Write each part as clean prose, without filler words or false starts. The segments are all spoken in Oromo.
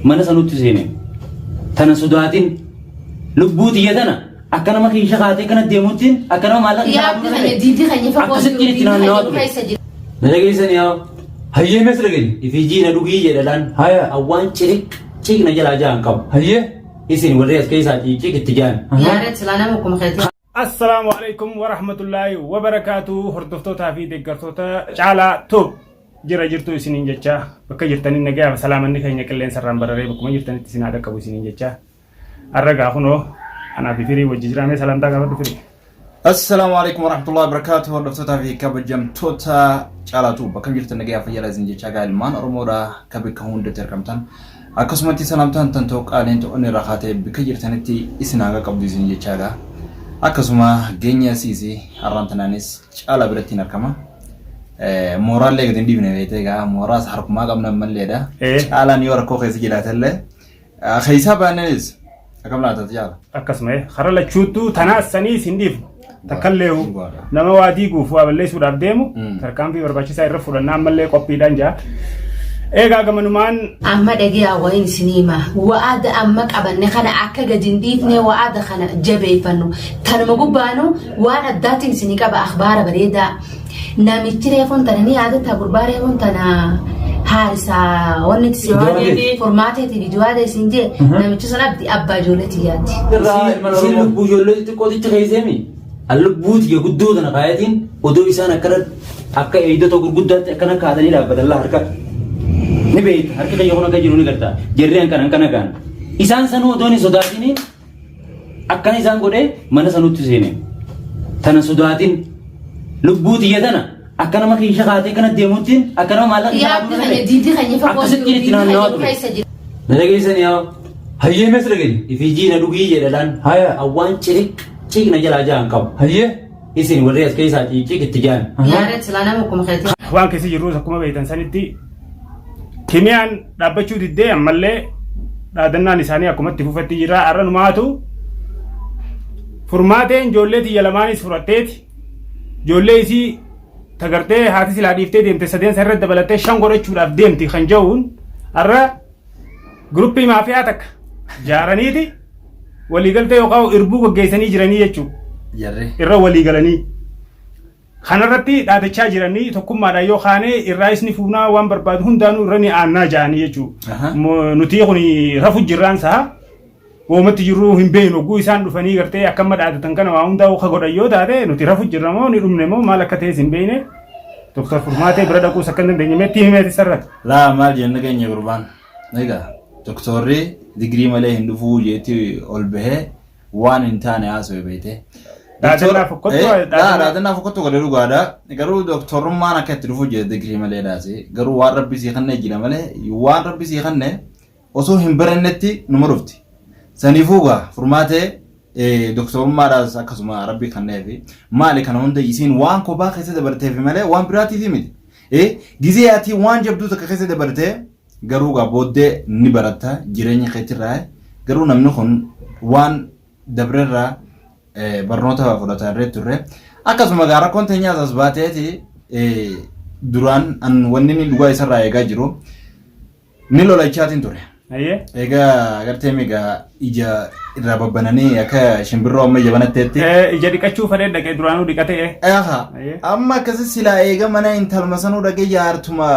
mana sanutti seene. Tana sodaatin lubbuu tiyya tana akka nama kiisha kaatee kana deemuttiin akka nama maallaqa isaa Yaabni keenya diinti keenya fagoo Akkasittiin jiru itti diinti naannawaa keenya ture. keessa jira. Na dhageessanii yaa Hayyee mees dhageenye. Ifijii na dhugii jedha laan. Haya. Awwaan ciriq ciq na jalaa ja'an qabu. Hayyee. Isin warri as keessaa ciq itti ja'an. Yaada silaa nama akkuma keetii. Assalaamu alaikum warahmatullaahi wabarakaatu hordoftootaa fi deeggartoota Caalaa Tube jira jirtu isiniin jecha bakka jirtanii nagayaa fi salaamanni keenya qilleensa irraan bararee bakkuma jirtanitti isin haa dhaqqabu isiniin jecha har'a gaa kunoo anaa fi firii wajji jiraamee salaamtaa gaafadhu firii. Assalaamu alaikum warahmatullahi wabarakatuh hordoftoota fi kabajamtoota Caalaa Tube akkam jirtan nagayaa fayyaa isin jechaa gaa ilmaan Oromoodha ka bakka hundatti argamtan akkasumatti salaamtaan tan ta'u qaaliin ta'uun irraa kaatee bakka jirtanitti isin haa qaqqabdu isin jechaa gaa akkasuma geenya siisi har'aan tanaanis Caalaa biratti hin argama. Mooraallee gadi hin dhiifne beektee gaa mooraas harkumaa qabna ammalleedha. Caalaan yoo rakkoo keessa jiraatellee keessaa baannenis akkam laata caala? Akkasuma karaa lachuuttuu tanaas saniis hin dhiifnu. Takkalleehu nama waa diiguuf waa balleessuudhaaf deemu tarkaanfii barbaachisaa irra fudhannaa ammallee qophiidhaan jaa. Eegaa gamanumaan Amma dhageeyaa wayin isinii hima. Wa'aada amma qabanne kana akka gadi hin dhiifne wa'aada kana jabeeffannu. Tanuma gubbaanu waan addaatiin isinii qaba akhbaara bareedaa. Namichi reefuun tana ni yaadatta gurbaa reefuun tana haarisa wanni itti Jawaadee. furmaateetii fi jawaadee isin jee namichi sun abdi abbaa ijoollee tiyyaati. Isin lubbuu ijoollee xixiqqootichi keesseemi. An lubbuu tiyya guddoo tana kaayatiin odoo isaan akkana akka eegdota gurguddaatti akkana kaatanii dhaabbatan laa harka. Ni beekta harki kiyya kun akka jiru ni garta. Jarri hankan hankana kaan. Isaan sanuu odoon hin sodaatiniin akkana isaan godhee mana sanutti seene. Tana sodaatin lubbuu tiyya tana akka nama kiisha kaatee kana deemuttiin akka nama maallaqa isaa Yaabni keenya diinti keenya fagoo jiru Akkasittiin itti diinti naannawaa keenya ture. keessa jira. Na dhageessanii yaa Hayyee mees dhageenye. Ifijii na dhugii jedha laan. Haya. Awwaan ciriq ciq na jalaa ja'an qabu. Hayyee. Isin warri as keessaa ciq itti ja'an. Yaada silaa nama akkuma keetii. Waan keessa jirrus akkuma beektan sanitti kimiyaan dhaabbachuu diddee ammallee dhaadannaan isaanii akkuma itti fufetti jira. Har'a numaatu furmaateen ijoollee tiyya lamaanis fudhatteeti ijoollee isii tagartee haati silaa dhiiftee deemte sadeen san irra dabalattee shan godhachuudhaaf deemti kan jedhuun har'a Giruppii maafiyaa takka jaaraniiti waliigaltee yookaan irbuu gaggeessanii jiranii jechuudha. Jarri. Irra waliigalanii. Kanarratti dhaadachaa jiranii tokkummaadhaan yoo kaane irraa isni fuunaa waan barbaadu hundaanuu irra ni aannaa ja'anii jechuudha. Nuti kun rafu jirraan sa'a. Woomatti jirruu hin beeknu hogguu isaan dhufanii gartee akka amma dhaadatan kana waa hundaa ka godhan yoo taate nuti rafu jirra moo ni dhumne moo maal akka ta'es hin beekne. Doktar Furmaatee bira dhaquus akka hin dandeenye meetti himeeti sarratti. Laa maal jenna keenya gurbaan. Egaa doktorri digirii malee hin dhufuu jeetti ol bahee waan hin taane haasa'e beekte. Dhaadannaa fokkottuu, dhaadannaa- Dhaadannaa fokkottuu godhe dhugaadha. Garuu doktorummaan akka itti dhufu jira digirii malee dhaase. Garuu waan rabbi sii kennee jira malee waan rabbi sii kenne osoo hin barannetti numa dhufti. Saniifuu gaa furmaatee doktorummaadhaas akkasuma rabbi kenneefi maali kana hunda isiin waan kophaa keessa dabarteefi malee waan biraatiifi miti. Gizee ati waan jabduu takka keessa dabartee garuu gaa booddee ni baratta jireenya keetirraa garuu namni kun waan dabrerraa barnoota fudhata irree turre. Akkasuma gaa rakkoon teenyaas as baateeti duraan an wanni inni dhugaa isarraa eegaa jiru Ni lolachaatiin ture. Ayyee. Egaa agartee egaa ija irraa babbananii akka shimbirroo amma ija banatteetti. Ija dhiqachuu fedhee dhaqee duraanuu dhiqatee. Aha. Ayyee. Amma akkasi silaa eega mana intalma sanuu dhaqee jaartuma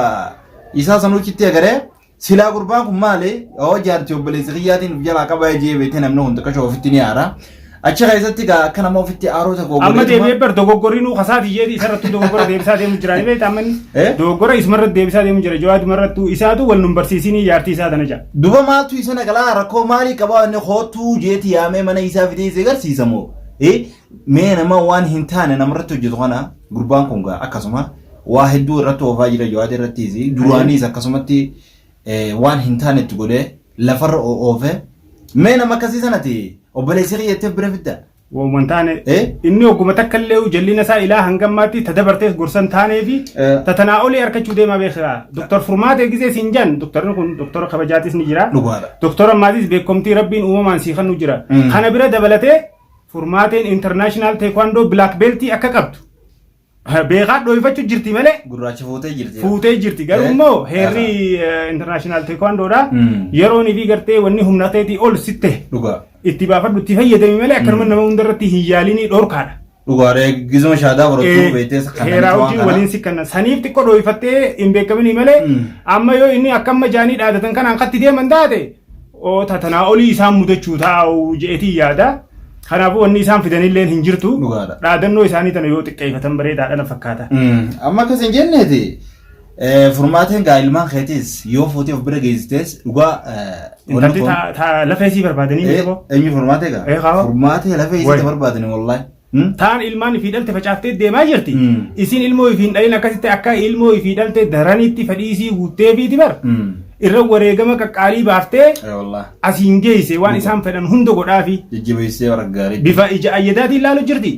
isaa sanuu chitti agaree silaa gurbaan kun maali? Oo jaarti obboleessi kiyyaatiin of jalaa qabaa jee beektee namni kun xiqqasho ofitti ni aara. Achi keessatti egaa akka nama ofitti aaroo tokko Amma godheetuma- deebi'ee bar dogoggorri nuu kasaati jeeti isarrattuu dogoggora deebisaa deemu jira ni beekta amma inni Eh? dogoggora isumarratti deebisaa deemu jira jawaaduma isaatu wal nun barsiisinii jaartii isaa tana ja'a. Duba maaltu isa naqalaa rakkoo maalii qabaa inni kootuu jeeti yaamee mana isaa fidee isa agarsiisa moo? Eh, Mee nama waan hin taane namarratti hojjetu kana gurbaan kun gaa akkasuma waa hedduu irratti oofaa jira jawaada irrattis duraaniis akkasumatti waan hin taane itti godhee lafarra oofe mee nama akkasii sanati obboleessi kiyya jettee bira fidda. Waanuma hin taane Eh? inni ogguma takka illee jallina isaa ilaa hanga ammaatti ta dabartees gorsa hin taanee fi Eh. ta tanaa olii harkachuu deemaa beekaa. Doktor Furmaatee gisee siin jan doktorri kun doktora kabajaatis ni jira. Dhugaadha. Doktora ammaatis beekomtii rabbiin uumamaan sii kennu jira. Kana bira dabalatee Furmaateen international taekwondo black belt akka qabdu. Beekaa dhooyfachuu jirti malee Gurraacha fuutee jirti. Fuutee jirti. Garuu immoo heerri international taekwondoodha. Yeroon fi gartee wanni humna ta'eetii ol sitte itti baafadhu, itti fayyadami malee akkanuma nama hundarratti hin yaalinii, dhorkaadha. Dhugaadha, gizuma shaadaa fudhattuu beektee kan Heeraa hojii waliin si kanna saniif xiqqoo dhooyfattee hin beekaminii malee amma yoo inni akka amma jaanii dhaadatan kanaan katti deeman taate oo tatanaa olii isaan mudachuu taa'u je'etii yaada. Kanaafuu wanni isaan fidanillee hin jirtu. Dhugaadha. Dhaadannoo isaanii tana yoo xiqqeeffatan bareedaadha na fakkaata. Amma akkas hin jenneeti. Furmaateen gaa ilmaan keetiis yoo fuutee of bira geessitees dhugaa wanni Intalti lafee sii barbaadanii miti boo. Eenyu, furmaatee gaa? Eh, kaawwa. Furmaatee lafee Wayi. isitti barbaadani wallaahi. Taan ilmaan ifii dhalte facaaftee deemaa jirti. Isiin ilmoo ifii hin dhalin akkasitti akka ilmoo ifii dhalte daranitti fedhii isii guutteefiiti bar. Irra wareegama qaqqaalii baaftee Wallaahi. Asiin geesse waan isaan fedhan hunda godhaafi. Jajjabeessee bara gaarii. Bifa ija ayyadaatiin ilaalu jirti.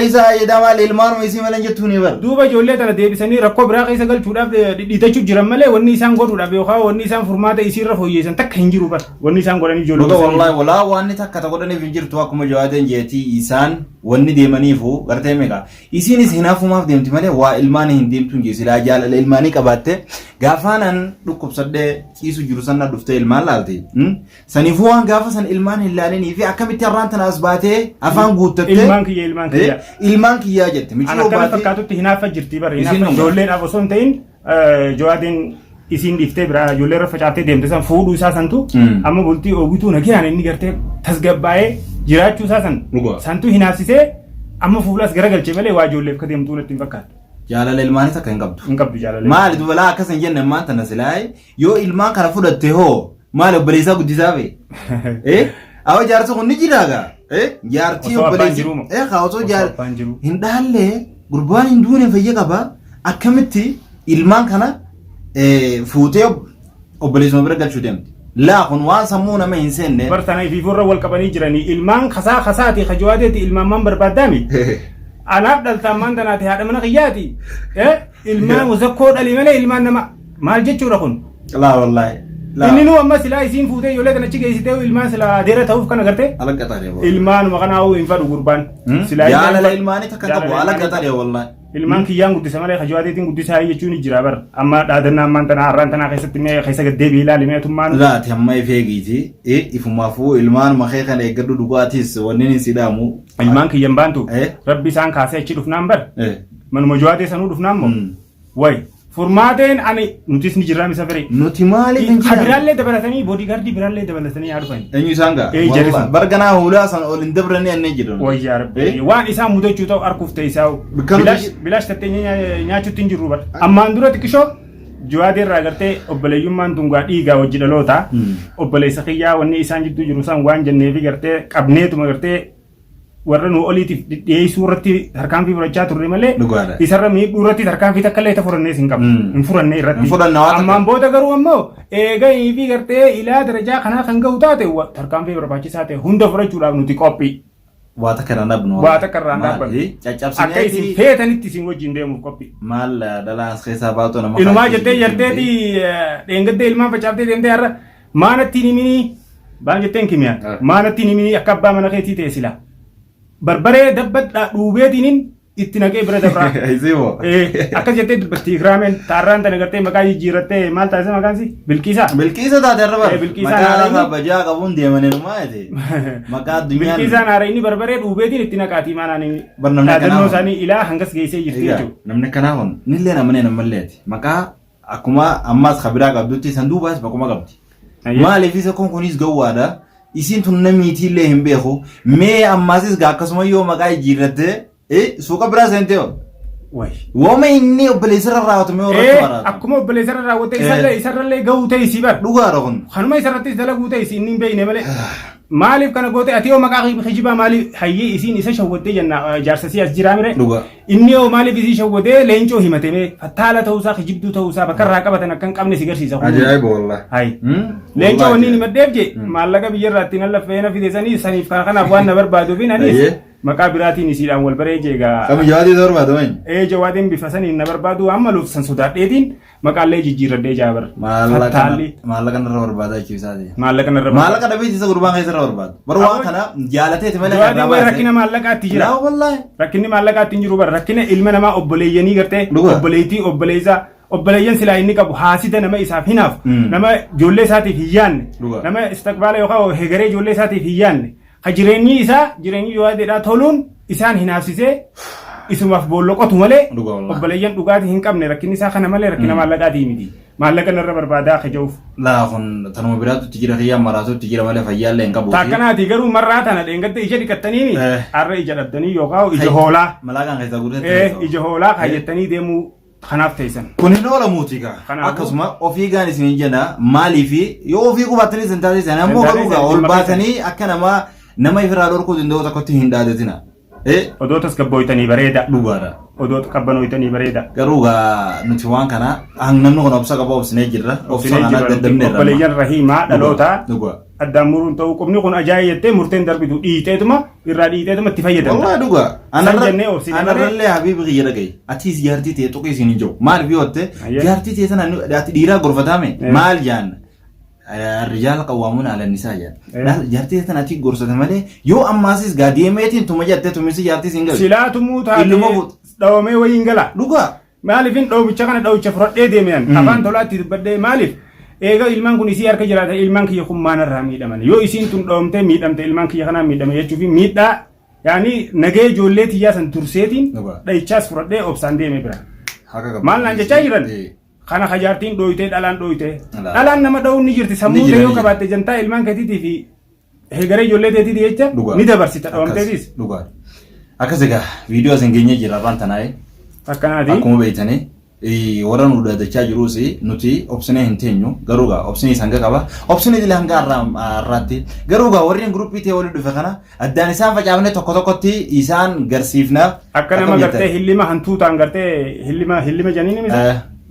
Isa ayyadaa maali, ilmaanuma isii malee hin jettuuni bar. Duuba ijoollee tana deebisanii rakkoo biraa keessa galchuudhaaf dhidhiitachuu jiran malee wanni isaan godhuudhaaf yookaan wanni isaan furmaata isiirra fooyyeessan takka hin jiru bar. Wanni isaan godhanii ijoollee. Dhuga wallahi, walaa waan takka ta godhaniif hin jirtu. Akkuma jawaateen jeetii isaan wanni deemaniifu gartee meeqa isiinis hinaafumaaf deemti malee waa ilmaanii hin deemtu hin jiru. Silaa jaalala ilmaanii qabaatte gaafaanan dhukkubsadhee ciisu jiru sanna dhuftee ilmaan laalti. Saniifuu waan gaafa san ilmaan hin laalinii fi akkamitti har'aan tana as baatee afaan guuttattee Ilmaan kiyya, ilmaan kiyya. Ilmaan kiyyaa jette An michuu akkana baatee fakkaatutti hinaafa jirti bara. Isiin Hinaafa dhugaa. ijoolleedhaaf osoo hin ta'in jawaadeen isiin dhiiftee biraa ijoollee irra facaaftee deemte san fuudhuu isaa santu amma bultii oogwituu nagayaan inni gartee tasgabbaa'ee jiraachuu isaa san santu hinaafsisee amma fuulas garagalche malee waa ijoolleef ka deemtuu natti hin fakkaatu. Jaalala ilmaanii takka hin qabdu. Hin qabdu jaalala. Maali duba laa akkas hin jenne ammaan tana silaa yoo ilmaan kana fudhatte hoo maali, obboleessaa guddisaa fe? Eh? Awa jaarsi kun ni jiraa gaa? Eh? Jaartii Osoo abbaan obboleessi. jiruu moo? Eh kaa osoo Osoo jaar abbaan jiruu. Hin dhaalle, gurbaan hin duune, fayya qaba, akkamitti ilmaan kana fuutee obboleessuma bira galchuu deemti? Laa, kun waan sammuu nama hin seenne. Bar tana ifiifurra wal qabanii jiranii ilmaan kasaa kasaati kajawaateeti ilmaan maan barbaaddaami. Anaaf dhalta ammaan tanaati haadha mana kiyyaati. Ilmaan wazakkoo dhalii malee ilmaan nama maal jechuudha kun? Laa wallaahi. Laa. Inni nuu amma silaa isiin fuutee ijoollee tana achi geessitee ilmaan silaa adeera ta'uuf kana gartee Ala qaxaree. Ilmaanuma kanaa'uu hin fadhu gurbaan. Silaa ilmaan Jaalala fadhu. ilmaanii takka qabu Jaalala ala ilmaanii qaxaree wallaahi. Ilmaan kiyyaan guddisa malee kajawaateetiin guddisaa jechuun ni jira bar. Amma dhaadannaa ammaan tanaa har'aan tanaa keessatti mee keessa gad deebi'ee ilaali mee atummaan. Laati amma if eegiiti. Ifumaafuu ilmaanuma kee kana eeggadhu, dhugaatis wanni hin sidhaamu. Ilmaan kiyyan baantu Eh? Rabbi isaan kaasee achi dhufnaan bar. Manuma jawaatee sanuu dhufnaan moo. Wayi furmaateen ani nutis ni jirraa misa firee. Nuti maaliif hin Ka jiraan? biraallee dabalatanii, bodyguardii biraallee dabalatanii haa dhufan. Eenyu isaan gaa? Eh, jarri sun. Barganaa hulaa san ol hin dabranii annee jiran. Wayyaa Rabbi. Eh? Waan isaan mudachuu ta'u arguuf ta'e isaa. Bakka nuti- Bilaash bilaash tattee nyaachuutti hin jirru bara. Ammaan dura xiqqishoo Jawaadee irraa gartee obboleeyyummaan tungaa dhiigaa wajji dhaloota. Obboleessa kiyyaa wanni isaan jidduu jiru san waan jenneefi gartee qabneetuma gartee warra nu oliitiif dhiyeessuu irratti tarkaanfii fudhachaa turre malee Dhugaadha. isarra miidhuu irratti tarkaanfii takka illee fudhannees hin qabnu. Hin furanne irratti. Hin fudhanne waa takka. Ammaan booda garuu ammoo eega fi gartee ilaa darajaa kanaa kan gahu taate tarkaanfii barbaachisaa ta'e hunda fudhachuudhaaf nuti qophii. Waa takka irraan dhaabnu. Waa takka irraan dhaabbannu. Caccabsinee Akka isin feetanitti isin wajjin deemuuf qophii. Maal dhalaa as keessaa baatu nama. Inumaa jettee jarteeti dheengaddee ilmaan facaaftee deemtee har'a maanatti hin himinii baan jetteen kimiyaan maanatti hin himinii, akka abbaa mana keetii ta'e sila barbaree dabbadhaa dhuubeetiinin itti naqee bira dabraa. Isii moo? Akkas jettee dubbatti Ikraameen taarraan tana gartee maqaa jijjiirrattee maal taasise, maqaan si Bilqiisaa. Bilqiisa taate irra bara. Bilqiisaan Maqaa haala lafa inni- bajaa qabuun deemanii numaa jete. Maqaa addunyaan. Bilqiisaan haara inni barbaree dhuubeetiin itti naqaatii maanaan inni Bar namni akkanaa dhaadannoo kun. isaanii ilaa hangas geessee jirti Egaa, jechuudha. namni akkanaa kun nillee namanee namalleeti. Maqaa akkuma ammaas kabiraa qabdutti san duubaas maquma qabdi. Maaliif isa kun kunis gowwaadha. Isiin tun namiitiillee hin beeku. Mee ammaasis gaa akkasuma yoo maqaa jijjiirrattee suuqa biraa seentee hoo? Wayi. Wooma inni obboleessarra raawwatu mee irratti waraatu. Akkuma obboleessarra raawwatte isarra isarrallee gahuu ta'e si bar. Dhugaadha kun. Kanuma isarrattis dalaguu ta'e si inni hin beekne malee. Maaliif kana goote ati yoo maqaa kijibaa maaliif hayyee isiin isa shawwattee jenna jaarsa si as jiraa mire. Dhugaa. Inni hoo maaliif isii shawwadee leencoo himate mee fattaala ta'uusaa, kijibduu ta'uusaa bakka irraa qabatan akka hin qabne si garsiisa kun. Ajaa'iba wallahi. Hayi. Leencoo wanni inni maddeef je maallaqa biyyarraa ittiin allaffee na fide sanii saniif kana kanaaf waan na barbaaduuf anis Ayyee. Maqaa biraatiin isiidhaan wal baree jeegaa. Kami jawaadii isa barbaadu eenyu? Ee jawaadeen bifa saniin na barbaadu waan maluuf san sodaadheetiin maqaallee jijjiirradhee jaabar. Fattaalli Maallaqa narra barbaadaa jechuu isaati. maallaqa narra Maallaqa dhabee isa gurbaan keessa irra barbaadu. Bara waan kana jaalateeti malee kan Jawaadeen irraa wayi baase. rakkina maallaqaatti jira. Laa wallaahi. Rakkinni maallaqaatti hin jiru bara rakkina ilma namaa obboleeyyanii gartee Dhugaa. obboleettii obboleessaa obboleeyyan silaa inni qabu haasida nama isaaf hinaaf nama ijoollee isaatiif hin yaanne Dhugaa. nama istiqbaala yookaan hegeree ijoollee isaatiif hin yaanne ka jireenyi isaa jireenyi jawaadeedhaa toluun isaan hinaafsisee isumaaf boolla qotu malee Dhugaa wallaahi. obboleeyyan dhugaatii hin qabne rakkinni isaa kana malee rakkina maallaqaatii miti maallaqa narra barbaadaa ka ja'uuf. Laa kun tanuma biraatu itti jira kiyyaa maraatu itti jira malee fayyaallee hin qabu. Taakkanaati garuu marraa tana dheengadda ija dhiqattaniini har'a ija dhabdanii yookaan ija hoolaa Malaaqaan keessaa guutatee. ija hoolaa kaayyatanii deemuu kanaaf teessan. Kun hin oolamuuti gaa. Kanaafuu- Akkasuma ofii gaan isin jenna maaliifi yoo ofii qubattanis hin taasisan ammoo Hin garuu gaa taasisan, ol dhimma baatanii akka nama nama ifirraa dhorkuu danda'u tokkotti hin dhaadatina. Odoo tasgabbooytanii bareeda. Dhugaadha. Odoo qabbanooytanii bareeda. Garuu gaa nuti waan kana namni kun obsa qaba obsinee jirra. Obsa Obsinee kana jirra nuti. dadhabneerra. Obboleeyyan rahiimaa dhalootaa Dhugaa. addaan muruun ta'uu qubni kun ajaa'iba jettee murteen darbitu dhiiteetuma irraa dhiiteetuma itti fayyadamta. Wallahi dhugaa. San jennee obsine malee- Anarrallee habiibi kiyya dhagaye. Atiis jaartii ta'e tuqii siin hin jiru. Maal yoo ta'e Ayyee. jaartii ta'e sana ati dhiiraa gorfataame Eh. maal jaanna. Rijaala qawwaamuun ala nisaa Eh. jaanna. Jaartii ta'e sana ati gorsate malee yoo ammaasis gaa deemeetiin tuma jettee tumisi jaartii siin galu. Silaa tumuu Illuma taatee fuute. dhawamee wayiin gala. Dhugaa. Maaliifin dhoobicha kana dhoobicha fudhadhee deemean afaan tolaatti dubbadhee maaliif eega ilmaan kun isii harka jiraata ilmaan kiyya kun maanarraa miidhaman yoo isiin tun dhoomtee miidhamte ilmaan kiyya kanaan miidhame jechuufi miidhaa yaani nagee ijoollee tiyyaa san turseetiin Dhugaa. dhahichaas fudhadhee obsaan deeme bira. Haqa qaba. Maal naan jechaa jiran? Eh. Kana kajaartiin dhooytee dhalaan dhooytee. Alaa. Dhalaan nama dha'uun ni jirti Ni sammuu jira, ta'e yoo ni jira. qabaatte jantaa ilmaan keetiitii fi hegaree ijoollee teetiitii jecha Dhugaa. ni dabarsita Akkas, dhoomteetis. Dhugaa. Akkas egaa viidiyoo asin geenyee jira afaan tanaa'ee. Akkanaati. Akkuma beektanii warra nu dhaadachaa jiruus nuti obsinee hin teenyu garuu gaa obsinii hanga qaba obsinii idilee hanga har'aatti garuu gaa warreen guruppii ta'e waliin dhufe kana addaan isaan facaafne tokko tokkotti isaan garsiifna. Akka nama gartee hillima hantuutaan gartee hillima hillima janiin misa.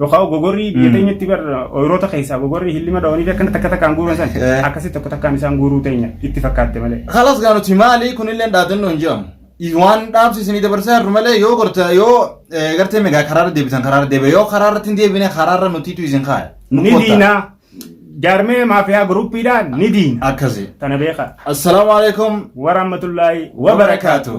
Yookaan gogorrii biyya teenyatti bar ooyiroota keessaa gogorrii hillima dhawanii fi akkana takka takkaan guuran san akkasii tokko takkaan isaan guuruu teenya itti fakkaatte malee. Khalas gaa nuti maali kunillee dhaadannoo hin jedhamu. Waan dhaamsi isinii dabarsaa jirru malee yoo gorta yoo gartee meegaa karaarra deebitan karaarra deebi'a yoo karaarratti hin deebine karaarra nutiitu isin kaaya. Nu Ni kottaa. diinaa jaarmee maafiyaa guruppiidhaa ni diina. Akkasi. Tana beekaa. Assalaamu alaikum Warahmatullaahi wabarakaatu. wabarakaatu.